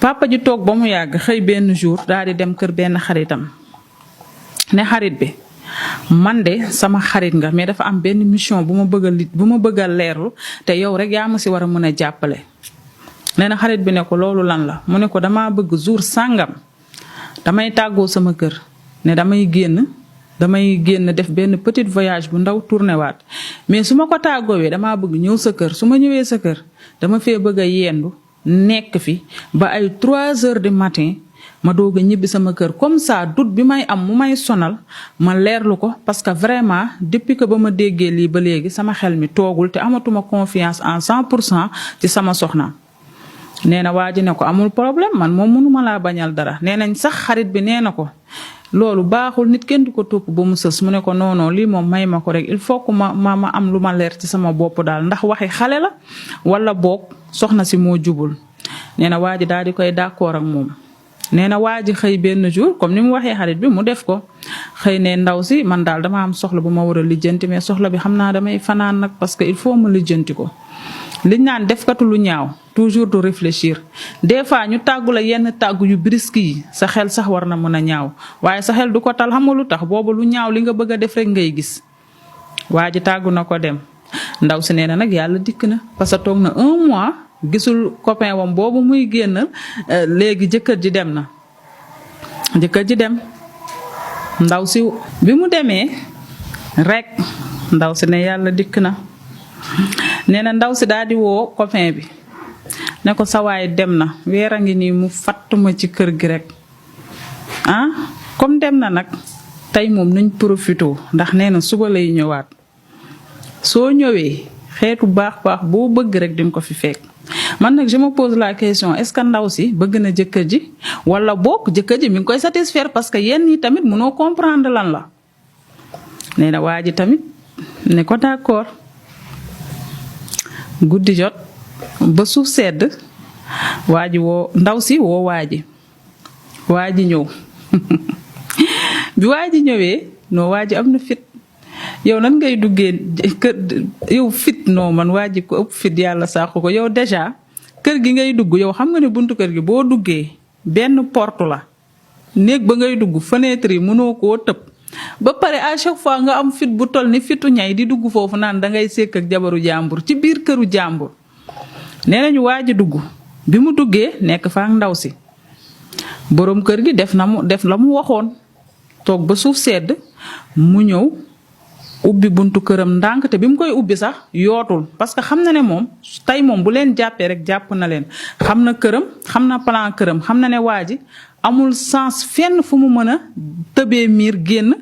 papa ji toog ba mu yàgg xëy benn jour daal di dem kër benn xaritam ne xarit bi man de sama xarit nga mais dafa am benn mission bu ma bëgg a leerlu te yow rek yaa ma si war a mën a jàppale. nee na xarit bi ne ko loolu lan la mu ne ko damaa bëgg jour sàngam damay tàggoo sama kër ne damay génn def benn petit voyage bu ndaw tourné waat mais su ma ko tàggoowee damaa bëgg ñëw sa kër su ma ñëwee sa kër dama fee bëgg a yendu nekk fi ba ay 3 heures du matin ma doog a ñibbi sama kër comme ça doute bi may am mu may sonal ma leerlu ko parce que vraiment depuis que ba ma déggee lii ba léegi sama xel mi toogul te amatuma confiance en 100% ci sama soxna. nee na waa ji ne ko amul problème man moom mënuma laa bañal dara nee nañ sax xarit bi nee na ko loolu baaxul nit kenn du ko topp ba mu sës mu ne ko non lii moom may ma ko rek il faut que ma am lu ma leer ci sama bopp daal ndax waxi xale la wala boog soxna si moo jubul. nee na waa ji daal di koy d'accord ak moom. nee na waa ji xëy benn jour comme ni mu waxee xarit bi mu def ko xëy ne ndaw si man daal dama am soxla bu ma war a lijjanti mais soxla bi xam naa damay fanaan nag parce que il faut ma lijjanti ko. liñ naan defkatu lu ñaaw toujours du réfléchir des fois ñu tàggu la yenn tàggu yu brisque yi sa xel sax war na mën a ñaaw waaye sa xel du ko tal xam nga lu tax boobu lu ñaaw li nga bëgg a def rek ngay gis. waa ji tàggu na ko dem ndaw si nee na nag yàlla dikk na parce que toog na 1 mois gisul copain wam boobu muy génn léegi jëkkër ji dem na. jëkkër ji dem ndaw si bi mu demee rek ndaw si ne yàlla dikk na. nee na ndaw si daal di woo copain bi ne ko sawaay dem na weer a ngi nii mu fattuma ci kër gi rek comme dem na nag tey moom nañ profité ndax nee na suba lay ñëwaat soo ñëwee xeetu baax boo bëgg rek di nga ko fi fekk. man nag je me pose la question est-ce que ndaw si bëgg na jëkkër ji wala boog jëkkër ji mi ngi koy satisfaire parce que yenn yi tamit mënoo comprendre lan la. nee na waa ji tamit ne ko d'accord. guddi jot ba suuf sedd waa ji woo ndaw si woo waa ji ñëw bi waa ji ñëwee non waa ji am na fit yow nan ngay duggee kër yow fit non man waa ji ko ëpp fit yàlla sàqu ko yow déjà kër gi ngay dugg yow xam nga ne buntu kër gi boo duggee benn porte la néeg ba ngay dugg fenêtre yi mënoo koo tëb ba pare à chaque fois nga am fit bu toll ni fitu ñay di dugg foofu naan dangay sekk ak jabaru jàmbur ci biir këru jàmbur. nee nañu waa ji dugg bi mu duggee nekk fa ak ndaw si boroom kër gi def la mu waxoon toog ba suuf sedd mu ñëw ubbi buntu këram ndànk te bi mu koy ubbi sax yootul parce que xam na ne moom tey moom bu leen jàppee rek jàpp na leen xam na këram xam na plan këram xam na ne waa ji amul sens fenn fu mu mën a tëbee miir génn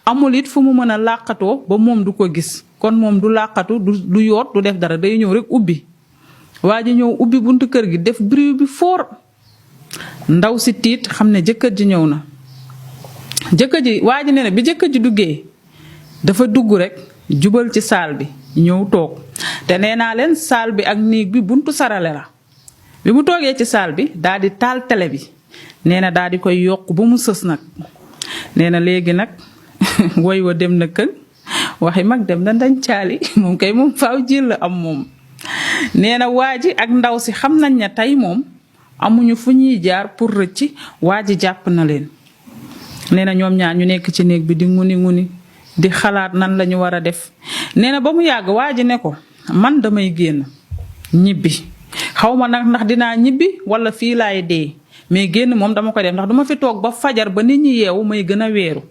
amul it fu mu mën a làqatoo ba moom du ko gis kon moom du làqatu du yoot du def dara day ñëw rek ubbi. waa ji ñëw ubbi buntu kër gi def bruit bi fort ndaw si tiit xam ne jëkkër ji ñëw na. jëkkër ji waa ji nee na bi jëkkër ji duggee dafa dugg rek jubal ci saal bi ñëw toog te nee naa leen saal bi ak néeg bi buntu sarale la. bi mu toogee ci saal bi daal di taal télé bi. nee na daal di koy yokk ba mu sës nag nee na léegi nag woy wa dem na kër waxi mag dem na dañ caali moom kay moom faaw jël la am moom. nee na waa ji ak ndaw si xam nañ ne tey moom amuñu fu ñuy jaar pour rëcc waa ji jàpp na leen. nee na ñoom ñaar ñu nekk ci néeg bi di nguni di xalaat nan la ñu war a def nee na ba mu yàgg waa ji ne ko man damay génn ñibbi xaw ma nag ndax dinaa ñibbi wala fii laay dee. mais génn moom dama koy def ndax duma fi toog ba fajar ba nit ñi yeewu may gën a weeru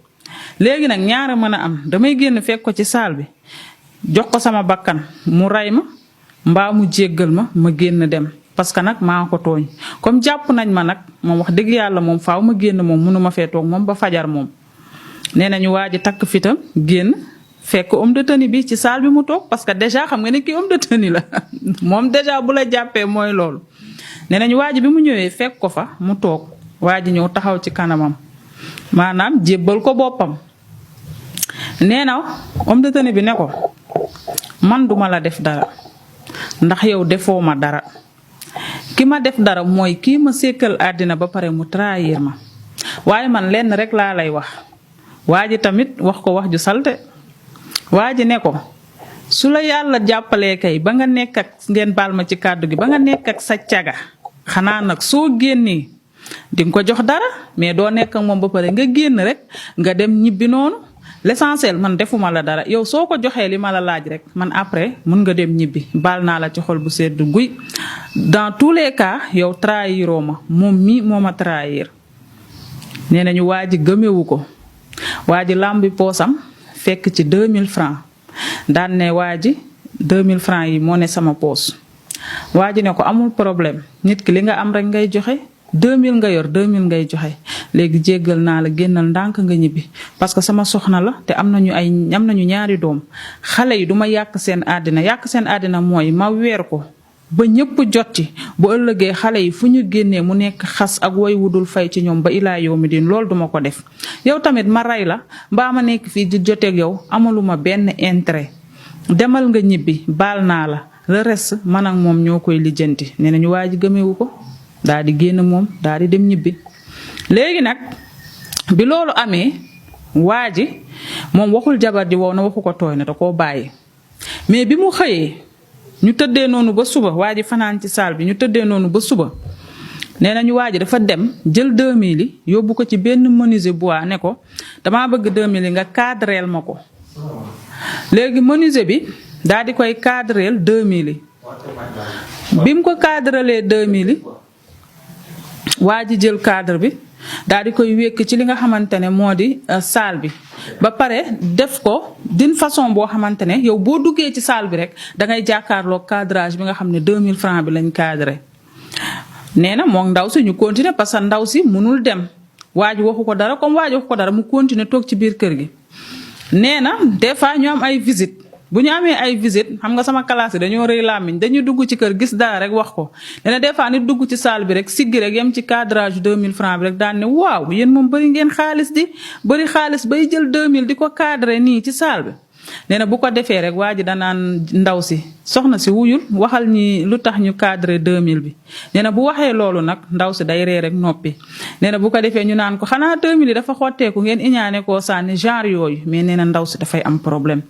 léegi nag ñaara mën a am damay génn fekk ko ci saal bi jox ko sama bakkan mu ray ma mbaa mu jéggal ma génn dem parce que nag maa ko tooñ comme jàpp nañ ma nag moom wax dëgg yàlla moom faaw ma génn moom mënuma fee toog moom ba fajar moom. nee nañu waa ji takk fitam génn fekk homme de tenue bi ci saal bi mu toog parce que déjà xam nga ne kii homme de tenue la moom déjà bu la jàppee mooy loolu. nee nañu waa ji bi mu ñëwee fekk ko fa mu toog waa ji ñëw taxaw ci kanamam maanaam jébbal ko boppam. nee na homme de tenue bi ne ko man duma la def dara ndax yow defoo ma dara ki ma def dara mooy kii ma sekkal àddina ba pare mu trahir ma waaye man lenn rek laa lay wax. waa ji tamit wax ko wax ju salte waa ji ne ko su la yàlla jàppalee kay ba nga nekk ak ngeen baal ma ci kàddu gi ba nga nekk ak sa caga xanaa nag soo génnee di nga ko jox dara mais doo nekk ak moom ba pare nga génn rek nga dem ñibbi noonu l'essentiel man defuma la dara yow soo ko joxee li ma la laaj rek man après mun nga dem ñibbi baal naa la ci xol bu sedd guy dans tous les cas yow trahiroo ma moom mii moo ma trahir. nee nañu waa ji gëmewu ko waa ji làmbi poosam fekk ci 2000 francs daan ne waa ji 2000 francs yi moo ne sama poos waa ji ne ko amul problème nit ki li nga am rek ngay joxe 2000 nga yor 2000 ngay joxe léegi jéggal naa la génnal ndànk nga ñibbi parce que sama soxna la te am nañu ñaari doom xale yi duma yàq seen àddina mooy ma weer ko ba ñëpp jot ci bu ëllëgee xale yi fu ñu génnee mu nekk xas ak woy wudul fay ci ñoom ba ilaa yow mi din loolu duma ko def yow tamit ma rey la mbaa ma nekk fii di joteeg yow amaluma benn intérêt demal nga ñibbi baal naa la le reste man ak moom ñoo koy lijjanti nee nañu waa ji gëmewu ko daal di génn moom daal di dem ñibbi. léegi nag bi loolu amee waa ji moom waxul jabar ji wow na waxu ko tooy na da koo bàyyi mais bi mu xëyee ñu tëddee noonu ba suba waa ji fanaan ci saal bi ñu tëddee noonu ba suba nee nañu waa ji dafa dem jël 2000 yi yóbbu ko ci benn menuisier bois ne ko damaa bëgg 2000 yi nga cadreel ma ko. léegi menuisier bi daal di koy cadreel 2000 yi bi mu ko cadrelee 2000 yi waa ji jël cadre bi daal di koy wékk ci li nga xamante ne moo di salle bi ba pare def ko d'une façon boo xamante ne yow boo duggee ci salle bi rek dangay jàkkaarloo cadrage bi nga xam ne 2000 francs bi lañ cadré. nee na moom ndaw si ñu continuer parce que ndaw si mënul dem waa ji waxu ko dara comme waa ji waxu ko dara mu continuer toog ci biir kër gi. nee na des fois ñu am ay visite bu ñu amee ay visite xam nga sama classe dañoo rëy làmmiñ dañuy dugg ci kër gis dara rek wax ko nee na des fois nit dugg ci salle bi rek siggi rek yem ci cadrage 2000 francs bi rek daan ne waaw yéen moom bëri ngeen xaalis di bëri xaalis bay jël 2000 di ko cadré nii ci salle bi. nee na bu ko defee rek waa ji danaan ndaw si soxna si wuyul waxal ñi lu tax ñu cadré 2000 bi nee na bu waxee loolu nag ndaw si day ree rek noppi. nee na bu ko defee ñu naan ko xanaa 2000 yi dafa xotteeku ngeen iñaane koo sànni genre yooyu mais nee na ndaw si dafay am problème.